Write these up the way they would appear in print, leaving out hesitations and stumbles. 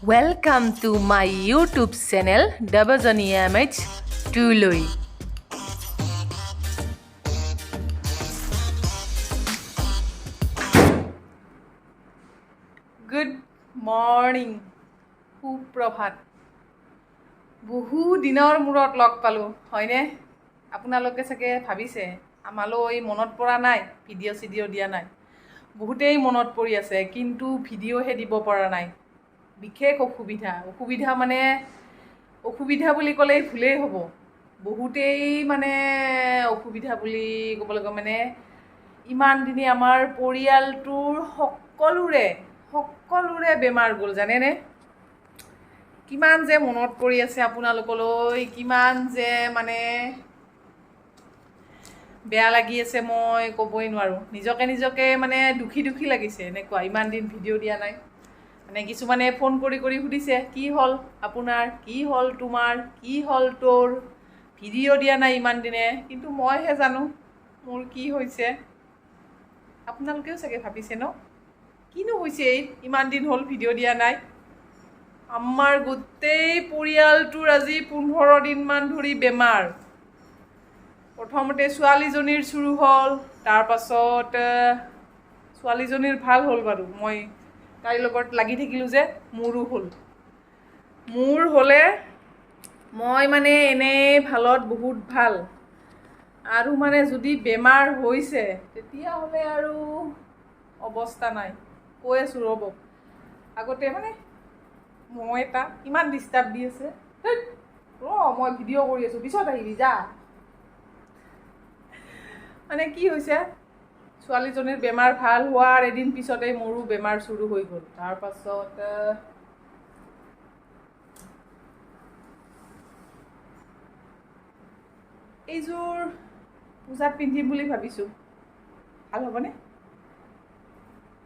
Welcome to my YouTube channel Debjani M H টুলৈ। Good morning, সুপ্ৰভাত। বহু দিনৰ মূৰত লগ পালোঁ, হয়নে? আপোনালোকে চাগে ভাবিছে আমালৈ মনত পৰা নাই, ভিডিঅ' চিডিঅ' দিয়া নাই। বহুতেই মনত পৰি আছে, কিন্তু ভিডিঅ'হে দিব পৰা নাই। বিশেষ অসুবিধা, অসুবিধা মানে অসুবিধা বুলি ক'লেই ভুলেই হ'ব। বহুতেই মানে অসুবিধা বুলি ক'ব লাগিব। মানে ইমান দিনে আমাৰ পৰিয়ালটোৰ সকলোৰে সকলোৰে বেমাৰ গ'ল, জানেনে? কিমান যে মনত পৰি আছে আপোনালোকলৈ, কিমান যে মানে বেয়া লাগি আছে, মই ক'বই নোৱাৰোঁ। নিজকে নিজকে মানে দুখী দুখী লাগিছে, এনেকুৱা ইমান দিন ভিডিঅ' দিয়া নাই। মানে কিছুমানে ফোন কৰি কৰি সুধিছে, কি হ'ল আপোনাৰ, কি হ'ল তোমাৰ, কি হ'ল তোৰ, ভিডিঅ' দিয়া নাই ইমান দিনে। কিন্তু মইহে জানো মোৰ কি হৈছে। আপোনালোকেও চাগে ভাবিছে ন, কিনো হৈছে এই, ইমান দিন হ'ল ভিডিঅ' দিয়া নাই। আমাৰ গোটেই পৰিয়ালটোৰ আজি 15 দিনমান ধৰি বেমাৰ। প্ৰথমতে ছোৱালীজনীৰ চুৰু হ'ল, তাৰপাছত ছোৱালীজনীৰ ভাল হ'ল বাৰু, মই তাইৰ লগত লাগি থাকিলোঁ যে মোৰো হ'ল। মোৰ হ'লে মই মানে এনেই ভালত বহুত ভাল, আৰু মানে যদি বেমাৰ হৈছে তেতিয়াহ'লে আৰু অৱস্থা নাই। কৈ আছোঁ ৰ'ব। আগতে মানে মই এটা ইমান ডিষ্টাৰ্ব দি আছে। ধেৎ, ৰ, মই ভিডিঅ' কৰি আছোঁ, পিছত আহিবি যা। মানে কি হৈছে, ছোৱালীজনীৰ বেমাৰ ভাল হোৱাৰ এদিন পিছতেই মোৰো বেমাৰ চুৰু হৈ গ'ল। তাৰপাছত এইযোৰ পূজাত পিন্ধিম বুলি ভাবিছোঁ, ভাল হ'বনে?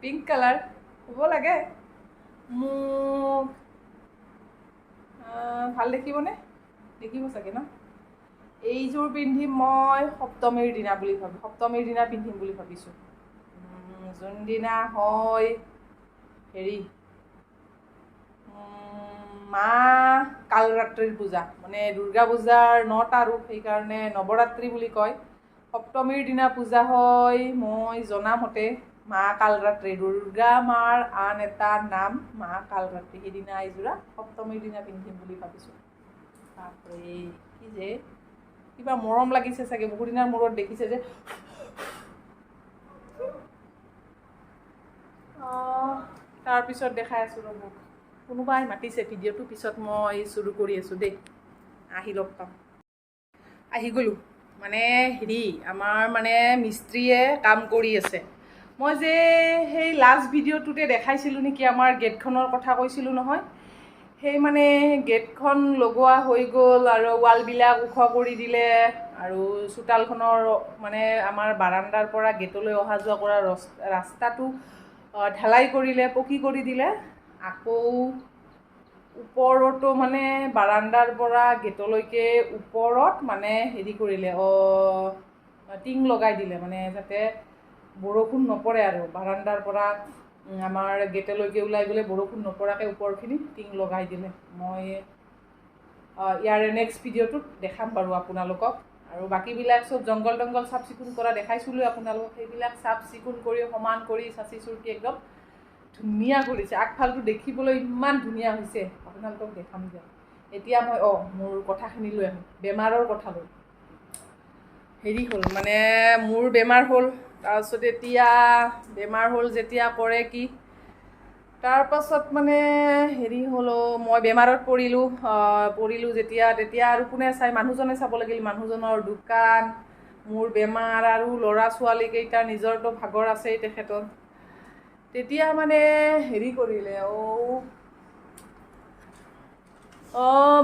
পিংক কালাৰ হ'ব লাগে। মোক ভাল দেখিবনে? দেখিব চাগে ন? এইযোৰ পিন্ধিম মই সপ্তমীৰ দিনা বুলি ভাবি, সপ্তমীৰ দিনা পিন্ধিম বুলি ভাবিছোঁ। যোনদিনা হয় হেৰি মা কালৰাত্ৰিৰ পূজা, মানে দুৰ্গা পূজাৰ 9টা ৰূপ, সেইকাৰণে নৱৰাত্ৰি বুলি কয়। সপ্তমীৰ দিনা পূজা হয়। মই জনামতে মা কালৰাত্ৰি, দুৰ্গা মাৰ আন এটা নাম মা কালৰাত্ৰি। সেইদিনা এইযোৰা সপ্তমীৰ দিনা পিন্ধিম বুলি ভাবিছোঁ। বাপৰে, কি যে কিবা মৰম লাগিছে চাগে, বহুদিনৰ মূৰত দেখিছে যে। তাৰপিছত দেখাই আছোঁ ৰ'ব, কোনোবাই মাতিছে। ভিডিঅ'টো পিছত মই চুৰু কৰি আছোঁ দেই, আহি লগ পাম। আহি গ'লোঁ। মানে হেৰি, আমাৰ মানে মিস্ত্ৰীয়ে কাম কৰি আছে। মই যে সেই লাষ্ট ভিডিঅ'টোতে দেখাইছিলোঁ নেকি, আমাৰ গেটখনৰ কথা কৈছিলোঁ নহয়? সেই মানে গেটখন লগোৱা হৈ গ'ল আৰু ৱালবিলাক ওখ কৰি দিলে আৰু চোতালখনৰ মানে আমাৰ বাৰাণ্ডাৰ পৰা গেটলৈ অহা যোৱা কৰা ৰাস্তাটো ঢালাই কৰিলে, পকী কৰি দিলে। আকৌ ওপৰতো মানে বাৰাণ্ডাৰ পৰা গেটলৈকে ওপৰত মানে হেৰি কৰিলে, টিং লগাই দিলে, মানে যাতে বৰষুণ নপৰে আৰু বাৰাণ্ডাৰ পৰা আমাৰ গেটলৈকে ওলাই গ'লে বৰষুণ নপৰাকৈ ওপৰখিনি টিং লগাই দিলে। মই ইয়াৰে নেক্সট ভিডিঅ'টোত দেখাম বাৰু আপোনালোকক। আৰু বাকীবিলাক চব জংঘল তংঘল চাফ চিকুণ কৰা দেখাইছিলোঁ আপোনালোকক। সেইবিলাক চাফ চিকুণ কৰি সমান কৰি চাচি চুৰকি একদম ধুনীয়া কৰিছে। আগফালটো দেখিবলৈ ইমান ধুনীয়া হৈছে, আপোনালোকক দেখাম দিয়ক। এতিয়া মই মোৰ কথাখিনি লৈ আহোঁ, বেমাৰৰ কথালৈ। হেৰি হ'ল, মানে মোৰ বেমাৰ হ'ল। তাৰপিছত এতিয়া বেমাৰ হ'ল যেতিয়া কৰে কি, তাৰপাছত মানে হেৰি হ'ল, মই বেমাৰত পৰিলোঁ। পৰিলোঁ যেতিয়া, তেতিয়া আৰু কোনে চাই? মানুহজনে চাব লাগিল। মানুহজনৰ দোকান, মোৰ বেমাৰ আৰু ল'ৰা ছোৱালীকেইটাৰ নিজৰতো ভাগৰ আছেই তেখেতৰ। তেতিয়া মানে হেৰি কৰিলে,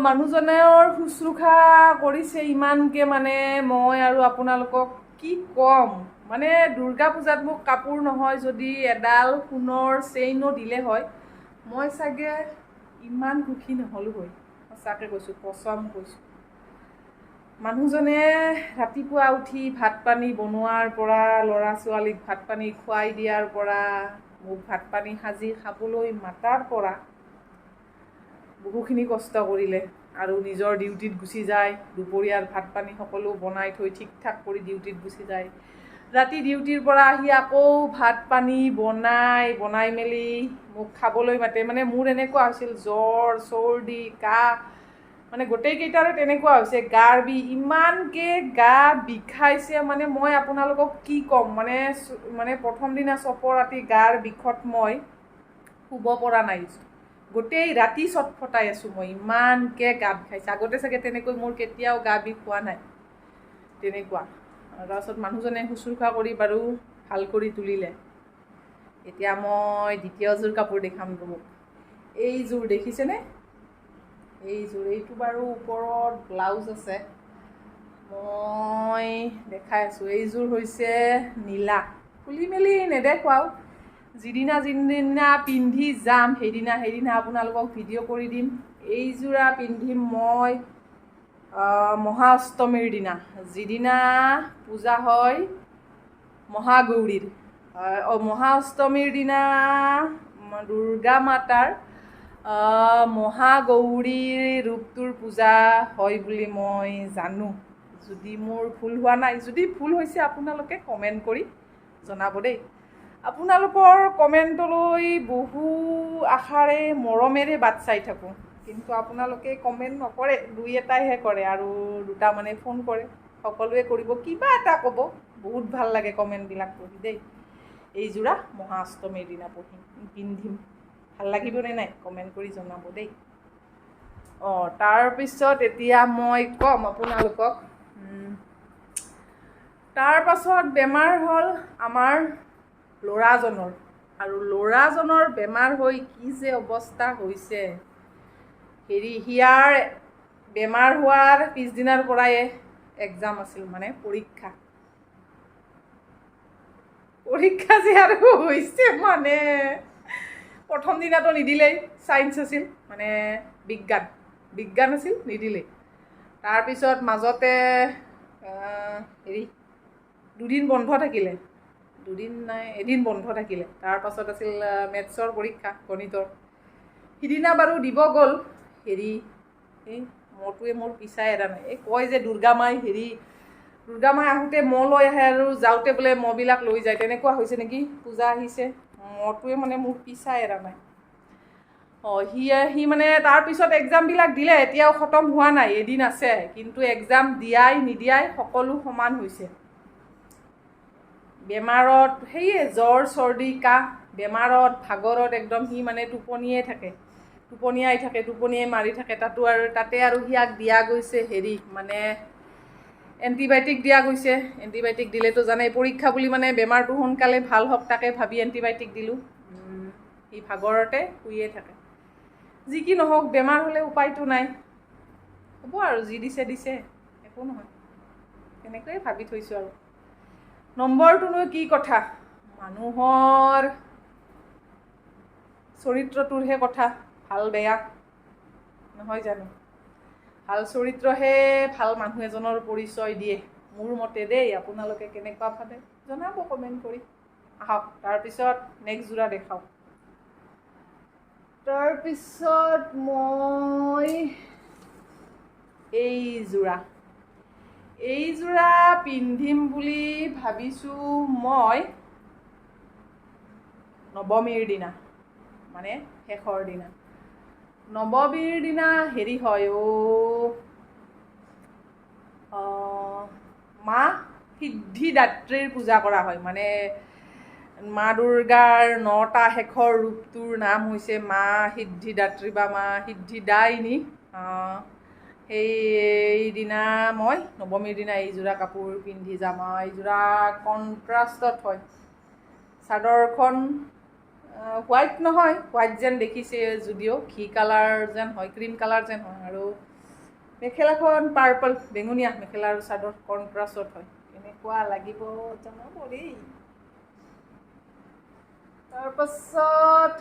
মানুহজনৰ শুশ্ৰূষা কৰিছে ইমানকৈ, মানে মই আৰু আপোনালোকক কি ক'ম। মানে দুৰ্গা পূজাত মোক কাপোৰ নহয় যদি এডাল সোণৰ চেইনো দিলে হয়, মই চাগে ইমান সুখী নহ'লোঁ হয়। সঁচাকৈ কৈছোঁ, কচম কৈছোঁ। মানুহজনে ৰাতিপুৱা উঠি ভাত পানী বনোৱাৰ পৰা, ল'ৰা ছোৱালীক ভাত পানী খুৱাই দিয়াৰ পৰা, মোক ভাত পানী সাজি খাবলৈ মাতাৰ পৰা বহুখিনি কষ্ট কৰিলে আৰু নিজৰ ডিউটিত গুচি যায়। দুপৰীয়াৰ ভাত পানী সকলো বনাই থৈ ঠিক ঠাক কৰি ডিউটিত গুচি যায়। ৰাতি ডিউটিৰ পৰা আহি আকৌ ভাত পানী বনাই মেলি মোক খাবলৈ মাতে। মানে মোৰ এনেকুৱা হৈছিল, জ্বৰ, চৰ্দি, কাহ, মানে গোটেইকেইটাৰে তেনেকুৱা হৈছে। গাৰ বিষ, ইমানকৈ গা বিষাইছে, মানে মই আপোনালোকক কি ক'ম, মানে মানে প্ৰথম দিনা চপৰ ৰাতি গাৰ বিষত মই শুব পৰা নাই, গোটেই ৰাতি চটফটাই আছোঁ মই, ইমানকৈ গা বিষাইছে। আগতে চাগে তেনেকৈ মোৰ কেতিয়াও গা বিষ হোৱা নাই তেনেকুৱা। তাৰপাছত মানুহজনে শুশ্ৰূষা কৰি বাৰু ভাল কৰি তুলিলে। এতিয়া মই দ্বিতীয়যোৰ কাপোৰ দেখাম তোমাক। এইযোৰ দেখিছেনে? এইযোৰ, এইটো বাৰু ওপৰত ব্লাউজ আছে, মই দেখাই আছোঁ। এইযোৰ হৈছে নীলা, খুলি মেলি নেদেখুৱাওঁ। যিদিনা পিন্ধি যাম সেইদিনা আপোনালোকক ভিডিঅ' কৰি দিম। এইযোৰা পিন্ধিম মই মহাঅষ্টমীৰ দিনা, যিদিনা পূজা হয় মহাগৌৰীৰ। মহাঅষ্টমীৰ দিনা দুৰ্গা মাতাৰ মহাগৌৰীৰ ৰূপটোৰ পূজা হয় বুলি মই জানো। যদি মোৰ ভুল হোৱা নাই, যদি ভুল হৈছে আপোনালোকে কমেণ্ট কৰি জনাব দেই। আপোনালোকৰ কমেণ্টলৈ বহু আশাৰে মৰমেৰে বাট চাই থাকোঁ, কিন্তু আপোনালোকে কমেণ্ট নকৰে, দুই এটাইহে কৰে আৰু দুটা মানে ফোন কৰে। সকলোৱে কৰিব, কিবা এটা ক'ব, বহুত ভাল লাগে কমেণ্টবিলাক পঢ়ি দেই। এইযোৰা মহাঅষ্টমীৰ দিনা পিন্ধিম, ভাল লাগিবনে নাই কমেণ্ট কৰি জনাব দেই। অঁ, তাৰপিছত এতিয়া মই ক'ম আপোনালোকক, তাৰপাছত বেমাৰ হ'ল আমাৰ ল'ৰাজনৰ। আৰু ল'ৰাজনৰ বেমাৰ হৈ কি যে অৱস্থা হৈছে, হেৰি সিয়াৰ বেমাৰ হোৱাৰ পিছদিনাৰ পৰাই এক্সাম আছিল, মানে পৰীক্ষা। পৰীক্ষা যে আৰু হৈছে, মানে প্ৰথম দিনাটো নিদিলেই, ছায়েন্স আছিল, মানে বিজ্ঞান আছিল, নিদিলেই। তাৰপিছত মাজতে হেৰি দুদিন বন্ধ থাকিলে, দুদিন নাই এদিন বন্ধ থাকিলে। তাৰপাছত আছিল মেথছৰ পৰীক্ষা, গণিতৰ। সিদিনা বাৰু দিব গ'ল। হেৰি এই মহটোৱে মোৰ পিছাই এৰা নাই। এই কয় যে দুৰ্গা মাই, হেৰি দুৰ্গা মাই আহোঁতে মহ লৈ আহে আৰু যাওঁতে বোলে মহবিলাক লৈ যায়, তেনেকুৱা হৈছে নেকি? পূজা আহিছে, মহটোৱে মানে মোৰ পিছাই এৰা নাই। অঁ, সি মানে তাৰপিছত এক্সামবিলাক দিলে, এতিয়াও খতম হোৱা নাই, এদিন আছে, কিন্তু এক্সাম দিয়াই নিদিয়াই সকলো সমান হৈছে। বেমাৰত সেয়ে জ্বৰ, চৰ্দি, কাহ, বেমাৰত ভাগৰত একদম সি মানে টোপনিয়ে থাকে, টোপনিয়াই থাকে, টোপনিয়াই মাৰি থাকে। তাতো আৰু তাতে আৰু সিয়াক দিয়া গৈছে হেৰি মানে এণ্টিবায়'টিক দিয়া গৈছে। এণ্টিবায়'টিক দিলেতো জানেই পৰীক্ষা বুলি মানে বেমাৰটো সোনকালে ভাল হওক তাকে ভাবি এণ্টিবায়'টিক দিলোঁ। সি ভাগৰতে শুইয়ে থাকে। যি কি নহওক বেমাৰ হ'লে উপায়টো নাই, হ'ব আৰু যি দিছে দিছে, একো নহয়, তেনেকৈয়ে ভাবি থৈছোঁ। আৰু নম্বৰটোনো কি কথা, মানুহৰ চৰিত্ৰটোৰহে কথা, ভাল বেয়া নহয় জানো? ভাল চৰিত্ৰহে ভাল মানুহ এজনৰ পৰিচয় দিয়ে মোৰ মতে দেই। আপোনালোকে কেনেকুৱা ভাবে জনাব কমেণ্ট কৰি। আহক তাৰপিছত নেক্সট যোৰা দেখাওঁ। তাৰপিছত মই এইযোৰা পিন্ধিম বুলি ভাবিছোঁ মই নৱমীৰ দিনা, মানে শেষৰ দিনা। নৱমীৰ দিনা হেৰি হয় মা সিদ্ধিদাত্ৰীৰ পূজা কৰা হয়। মানে মা দুৰ্গাৰ 9টা শেষৰ ৰূপটোৰ নাম হৈছে মা সিদ্ধিদাত্ৰী বা মা সিদ্ধিদায়িনী। সেইদিনা মই নৱমীৰ দিনা এইযোৰা কাপোৰ পিন্ধি যাম। এইযোৰা কণ্ট্ৰাষ্টত হয়, চাদৰখন হোৱাইট নহয়, হোৱাইট যেন দেখিছে যদিও ঘি কালাৰ যেন হয়, ক্ৰীম কালাৰ যেন হয়। আৰু মেখেলাখন পাৰ্পল, বেঙুনীয়া মেখেলা আৰু চাদৰ কণ্ট্ৰাষ্টত হয়। কেনেকুৱা লাগিব জনাব দেই। তাৰপাছত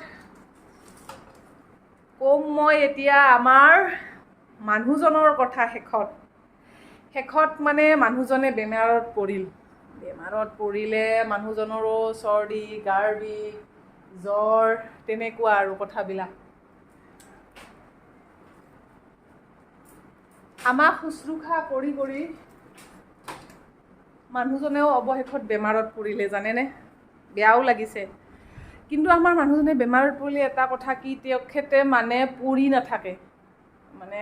ক'ম মই এতিয়া আমাৰ মানুহজনৰ কথা। শেষত মানে মানুহজনে বেমাৰত পৰিল। বেমাৰত পৰিলে মানুহজনৰো চৰ্দি, গাৰ বিষ, জ্বৰ, তেনেকুৱা আৰু কথাবিলাক। আমাক শুশ্ৰূষা কৰি কৰি মানুহজনেও অৱশেষত বেমাৰত পৰিলে, জানেনে? বেয়াও লাগিছে। কিন্তু আমাৰ মানুহজনে বেমাৰত পৰিলে এটা কথা কি, তেখেতে মানে পৰি নাথাকে, মানে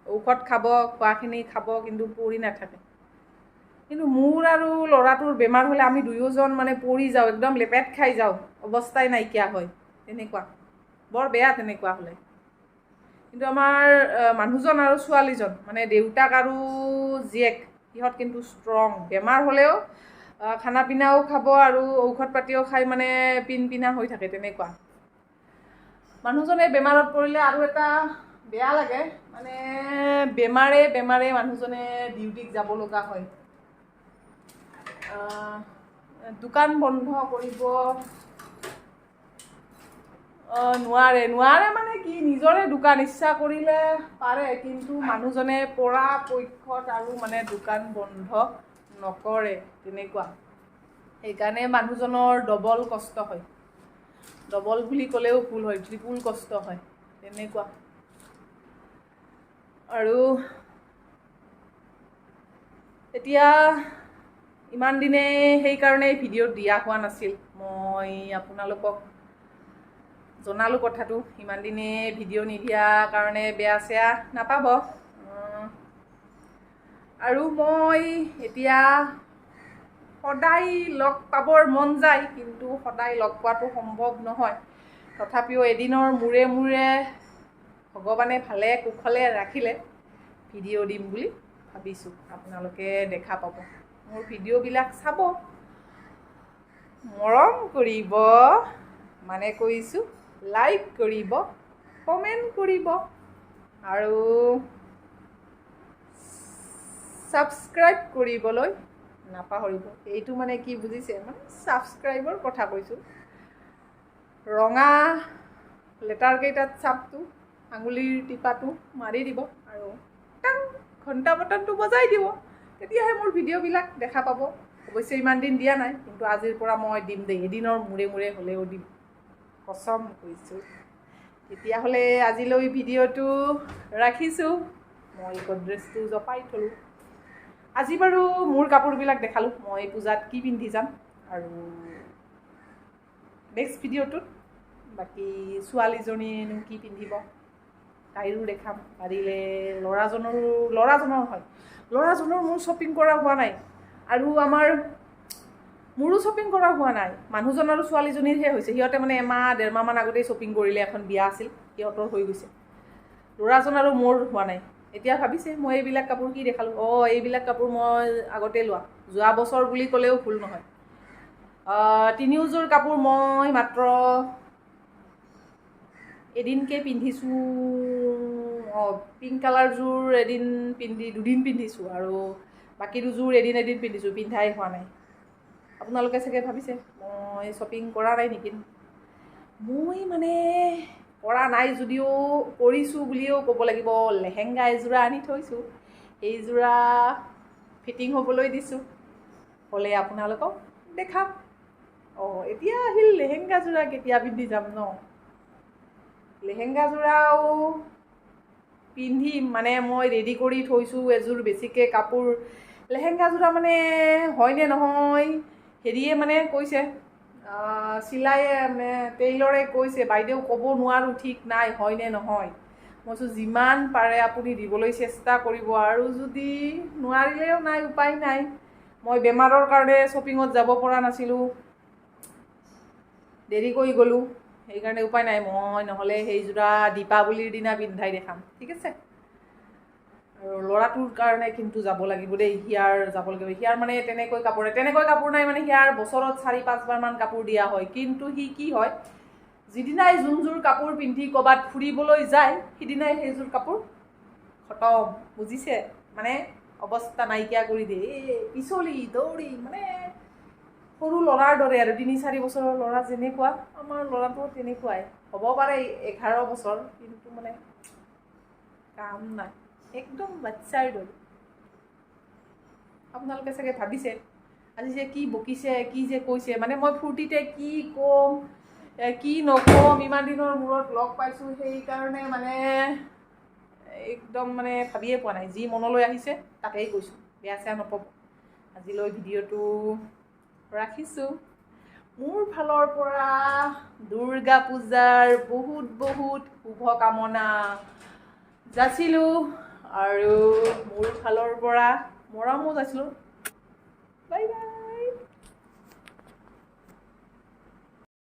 ঔষধ খাব, খোৱাখিনি খাব, কিন্তু পৰি নাথাকে। কিন্তু মোৰ আৰু ল'ৰাটোৰ বেমাৰ হ'লে আমি দুয়োজন মানে পৰি যাওঁ, একদম লেপেট খাই যাওঁ, অৱস্থাই নাইকিয়া হয় তেনেকুৱা। বৰ বেয়া তেনেকুৱা হ'লে। কিন্তু আমাৰ মানুহজন আৰু ছোৱালীজন, মানে দেউতাক আৰু জীয়েক, সিহঁত কিন্তু ষ্ট্ৰং। বেমাৰ হ'লেও খানা পিনাও খাব আৰু ঔষধ পাতিও খাই মানে পিন পিনা হৈ থাকে তেনেকুৱা। মানুহজনে বেমাৰত পৰিলে আৰু এটা বেয়া লাগে, মানে বেমাৰে বেমাৰে মানুহজনে ডিউটিত যাব লগা হয়, দোকান বন্ধ কৰিব নোৱাৰে। নোৱাৰে মানে কি, নিজৰে দোকান, ইচ্ছা কৰিলে পাৰে, কিন্তু মানুহজনে পৰাপক্ষত আৰু মানে দোকান বন্ধ নকৰে তেনেকুৱা। সেইকাৰণে মানুহজনৰ ডবল কষ্ট হয়। ডবল বুলি ক'লেও ভুল হয়, ট্ৰিপুল কষ্ট হয় তেনেকুৱা। আৰু এতিয়া ইমান দিনে সেইকাৰণে ভিডিঅ' দিয়া হোৱা নাছিল। মই আপোনালোকক জনালোঁ কথাটো। ইমান দিনে ভিডিঅ' নিদিয়াৰ কাৰণে বেয়া চেয়া নাপাব। আৰু মই এতিয়া সদায় লগ পাবৰ মন যায়, কিন্তু সদায় লগ পোৱাটো সম্ভৱ নহয়। তথাপিও এদিনৰ মূৰে মূৰে ভগৱানে ভালে কুশলে ৰাখিলে ভিডিঅ' দিম বুলি ভাবিছোঁ। আপোনালোকে দেখা পাব, মোৰ ভিডিঅ'বিলাক চাব, মৰম কৰিব, মানে কৈছোঁ লাইক কৰিব, কমেণ্ট কৰিব আৰু ছাবস্ক্ৰাইব কৰিবলৈ নাপাহৰিব। এইটো মানে কি বুজিছে? মানে ছাবস্ক্ৰাইবৰ কথা কৈছোঁ। ৰঙা লেটাৰকেইটাত চাপটো, আঙুলিৰ টিপাটো মাৰি দিব আৰু টাং ঘণ্টা বটনটো বজাই দিব, তেতিয়াহে মোৰ ভিডিঅ'বিলাক দেখা পাব। অৱশ্যে ইমান দিন দিয়া নাই, কিন্তু আজিৰ পৰা মই দিম দেই, এদিনৰ মূৰে মূৰে হ'লেও দিম, কচম কৈছোঁ। তেতিয়াহ'লে আজিলৈ ভিডিঅ'টো ৰাখিছোঁ। মই গডৰেজটো জপাই থ'লোঁ। আজি বাৰু মোৰ কাপোৰবিলাক দেখালোঁ, মই পূজাত কি পিন্ধি যাম, আৰু নেক্সট ভিডিঅ'টোত বাকী ছোৱালীজনীয়েনো কি পিন্ধিব তাইৰো দেখাম, পাৰিলে ল'ৰাজনৰো। ল'ৰাজনৰ হয়, ল'ৰাজনৰ মোৰ শ্বপিং কৰা হোৱা নাই, আৰু আমাৰ মোৰো শ্বপিং কৰা হোৱা নাই। মানুহজন আৰু ছোৱালীজনীৰহে হৈছে। সিহঁতে মানে এমাহ ডেৰমাহমান আগতেই শ্বপিং কৰিলে, এখন বিয়া আছিল, সিহঁতৰ হৈ গৈছে। ল'ৰাজন আৰু মোৰ হোৱা নাই। এতিয়া ভাবিছে মই এইবিলাক কাপোৰ কি দেখালোঁ। অঁ, এইবিলাক কাপোৰ মই আগতে লোৱা, যোৱা বছৰ বুলি ক'লেও ভুল নহয়। তিনিওযোৰ কাপোৰ মই মাত্ৰ এদিনকৈ পিন্ধিছোঁ। অঁ, পিংক কালাৰযোৰ এদিন পিন্ধি, দুদিন পিন্ধিছোঁ, আৰু বাকী দুযোৰ এদিন এদিন পিন্ধিছোঁ, পিন্ধাই হোৱা নাই। আপোনালোকে চাগে ভাবিছে মই শ্বপিং কৰা নাই নেকি। মই মানে কৰা নাই যদিও কৰিছোঁ বুলিও ক'ব লাগিব। লেহেংগা এযোৰা আনি থৈছোঁ, সেইযোৰা ফিটিং হ'বলৈ দিছোঁ, হ'লে আপোনালোকক দেখাম। অঁ, এতিয়া আহিল লেহেংগাযোৰা কেতিয়া পিন্ধি যাম ন? লেহেংগাযোৰাও পিন্ধিম, মানে মই ৰেডি কৰি থৈছোঁ এযোৰ বেছিকৈ কাপোৰ। লেহেংগাযোৰা মানে হয়নে নহয় হেৰিয়ে মানে কৈছে, চিলাইয়ে মানে টেইলৰে কৈছে, বাইদেউ ক'ব নোৱাৰোঁ, ঠিক নাই হয়নে নহয়। মই কৈছোঁ যিমান পাৰে আপুনি দিবলৈ চেষ্টা কৰিব, আৰু যদি নোৱাৰিলেও নাই, উপায় নাই। মই বেমাৰৰ কাৰণে শ্বপিঙত যাব পৰা নাছিলোঁ, দেৰিকৈ গ'লোঁ, সেইকাৰণে উপায় নাই। মই নহ'লে সেইযোৰা দীপাৱলীৰ দিনা পিন্ধাই দেখাম, ঠিক আছে? আৰু ল'ৰাটোৰ কাৰণে কিন্তু যাব লাগিব দেই, সিয়াৰ যাব লাগিব। সিয়াৰ মানে তেনেকৈ কাপোৰ নাই, তেনেকৈ কাপোৰ নাই, মানে সিয়াৰ বছৰত 4-5বাৰমান কাপোৰ দিয়া হয়। কিন্তু সি কি হয়, যিদিনাই যোনযোৰ কাপোৰ পিন্ধি ক'ৰবাত ফুৰিবলৈ যায়, সিদিনাই সেইযোৰ কাপোৰ খতম, বুজিছে? মানে অৱস্থা নাইকিয়া কৰি দিয়ে। এই পিছলি দৌৰি, মানে সৰু ল'ৰাৰ দৰে আৰু, 3-4 বছৰৰ ল'ৰা যেনেকুৱা, আমাৰ ল'ৰাটো তেনেকুৱাই হ'ব পাৰে, 11 বছৰ, কিন্তু মানে কাম নাই, একদম বাচ্ছাৰ দৰে। আপোনালোকে চাগে ভাবিছে আজি যে কি বকিছে, কি যে কৈছে, মানে মই ফূৰ্তিতে কি ক'ম কি নক'ম, ইমান দিনৰ মূৰত লগ পাইছোঁ, সেইকাৰণে মানে একদম মানে ভাবিয়ে পোৱা নাই। যি মনলৈ আহিছে তাকেই কৈছোঁ, বেয়া চেয়া নপাব। আজিলৈ ভিডিঅ'টো ৰাখিছোঁ। মোৰ ফালৰ পৰা দুৰ্গা পূজাৰ বহুত বহুত শুভকামনা যাচিলোঁ আৰু মোৰ ফালৰ পৰা মৰমো যাচিলোঁ। Bye bye.